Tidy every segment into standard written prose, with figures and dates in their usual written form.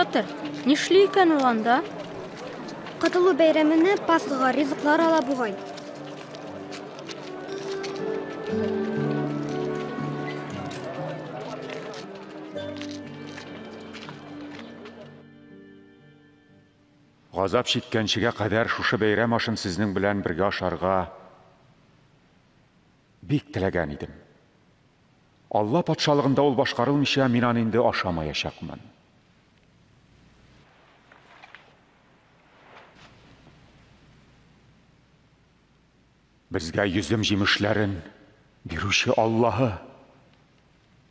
Петер, нишли икән ул анда? Котылу бәйрәменә Пасхага ризыклар ала бугай. Газап чиккәнчегә кадәр шушы бәйрәм ашын сезнең белән бергә ашарга бик теләгән идем. Алла патшалыгында ул башкарылмыйча, мин аны инде ашамаячакмын. Безгә йөзем җимешләрен бирүче Аллаһы,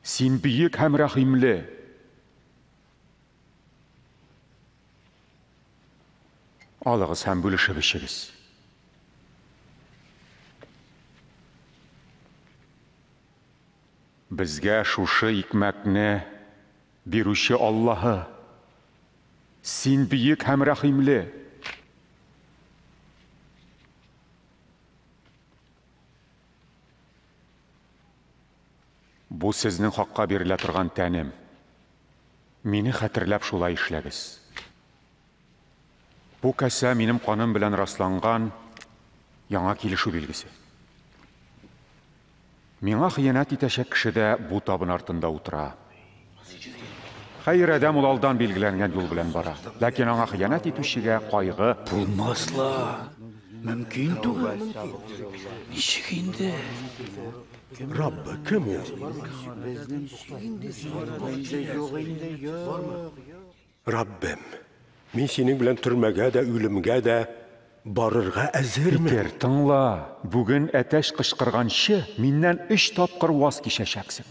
син бөек һәм рәхимле. Алыгыз һәм бүлешеп эчегез. Безгә шушы икмәкне бирүче Аллаһы, син бөек һәм рәхимле. Бу сезнең хакка бирелә торган тәнем. Мине хәтерләп шулай эшләгез. Бу касә минем каным белән расланган яңа килешү билгесе. Миңа хыянәт итәчәк кеше дә бу табын артында утыра. Хәер, адәм ул алдан билгеләнгән юл белән бара. Ләкин аңа хыянәт итүчегә кайгы. Булмас ла! Мөмкин түгел! Ничек инде? Раббы, кем ул? Раббым, мин синең белән төрмәгә дә, үлемгә дә барырга әзермен. Питер, тыңла, бүген әтәч кычкырганчы, миннән өч тапкыр ваз кичәчәксең.